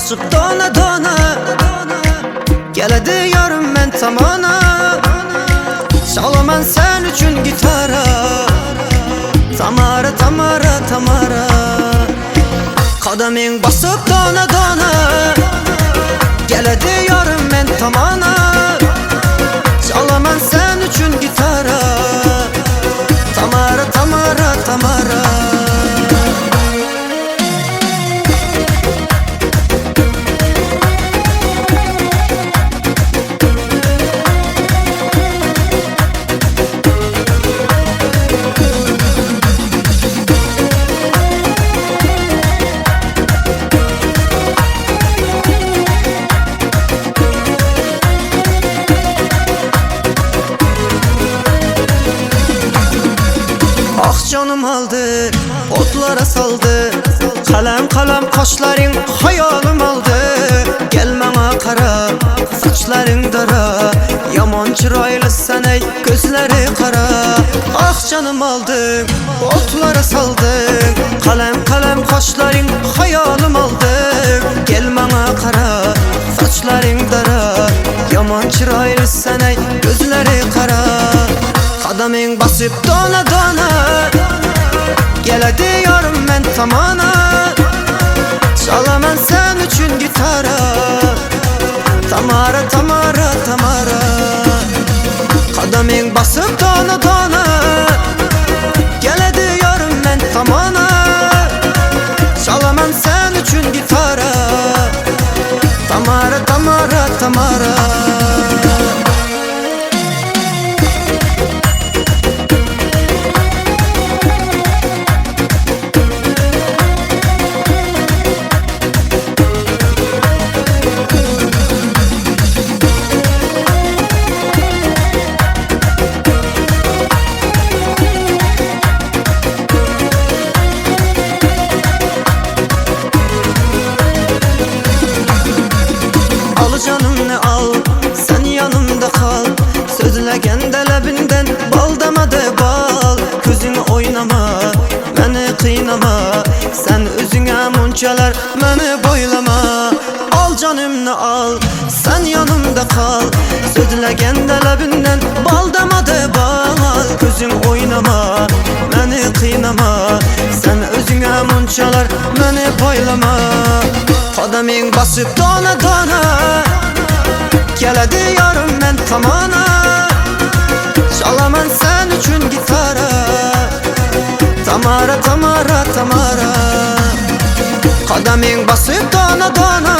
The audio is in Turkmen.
Basyp dona dona Geledi ýarym men tamana Çalaman sen üçin gitara Tamara Tamara Tamara Kadamyň basyp dona dona Geledi ýarym men tamana Çalaman sen üçin gitara Tamara Tamara Tamara Ah canım aldı, otlara saldı Kalem kalem kaşların hayalım aldı Gel maňa kara, saçlaryň dara Yaman çıraylı sen ey gözleri kara Ah canım aldı, otlara saldı Kalem kalem kaşların hayalım aldı Gel maňa kara, saçlaryň dara Yaman çıraylı sen ey gözleri kara Kadamyň basyp dona dona Geledi yarım men tamana Çalaman sen üçin gitara Tamara Tamara Tamara Kadamyň basyp dona dona Geledi yarım men tamana Çalaman sen üçin gitara Tamara Tamara Tamara Al canımны al, sen yanımda kal Sözlegende lebinden bal damadı bal Közün oynama, beni kıynama Sen özüne munçalar, beni boylama Al canımны al, sen yanımda kal Sözlegende lebinden bal damadı bal Közün oynama, beni kıynama Sen özüne munçalar, beni boylama Kadamyň basyp dona dona Geledi yarım men tamana Çalaman sen üçin gitara Tamara Tamara Tamara Kadamyň basyp dona dona.